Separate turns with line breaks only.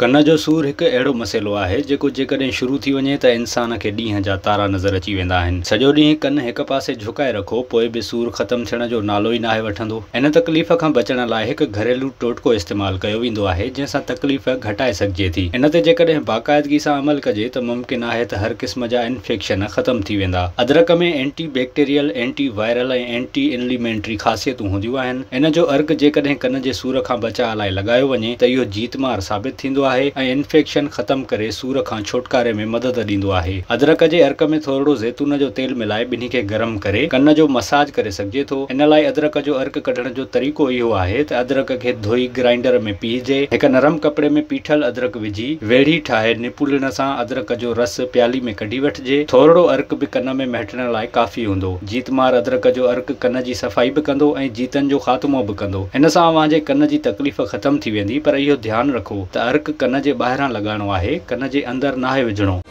ڪن جو سور هڪ اهڙو مسئلو آهي جيڪو جيڪڏهن شروع ٿي وڃي ته انسان کي ڏينهن جا تارا نظر اچي ويندا آهن. سڄو ڏينهن ڪن هڪ پاسي جهڪائي رکو پوء به سور ختم ٿيڻ جو نالو ئي ناهي وٺندو. ان تڪليف کان بچڻ لاء هڪ گهريلو ٽوٽڪو استعمال ڪيو ويندو آهي جنهن سان تڪليف گهٽائي سگهجي ٿي. ان تي جيڪڏهن باقاعدگي سان عمل ڪجي ته ممڪن آهي ته هر قسم جا انفيڪشن ختم ٿي ويندا. ادرڪ ۾ anti bacterial, anti viral ۽ anti inflammatory خاصيتون هونديون آهن. ان جو عرق جيڪڏهن ڪن جي سور کان بچاء لاء لڳايو وڃي ته اهو جيتمار ثابت ٿيندو آهي ۽ انفيڪشن ختم ڪري سور کان ڇوٽڪاري ۾ مدد ڏيندو آهي. ادرڪ جي عرق ۾ ٿورڙو زيتون جو تيل ملائي ٻنهي کي گرم ڪري ڪن جو مساج ڪري سگهجي ٿو. ان لاء ادرڪ جو عرق ڪڍڻ جو طريقو اهو آهي ته ادرڪ کي ڌوئي گرائينڊر ۾ پيهجي، هڪ نرم ڪپڙي ۾ پيٺل ادرڪ وجهي ويڙهي ٺاهي نپوڙڻ سان ادرڪ جو رس پيالي ۾ ڪڍي وٺجي. ٿورڙو عرق به ڪن ۾ مهٽڻ لاء ڪافي هوندو. جيتمار ادرڪ جو عرق ڪن جي صفائي به ڪندو ۽ جيتن جو خاتمو به ڪندو. ان سان اوهان جي ڪن جي تڪليف ختم ٿي ويندي پر اهو ڌيان رکو ته عرق ڪن جي ٻاهران لڳائڻو آهي، ڪن جي اندر ناهي وجهڻو.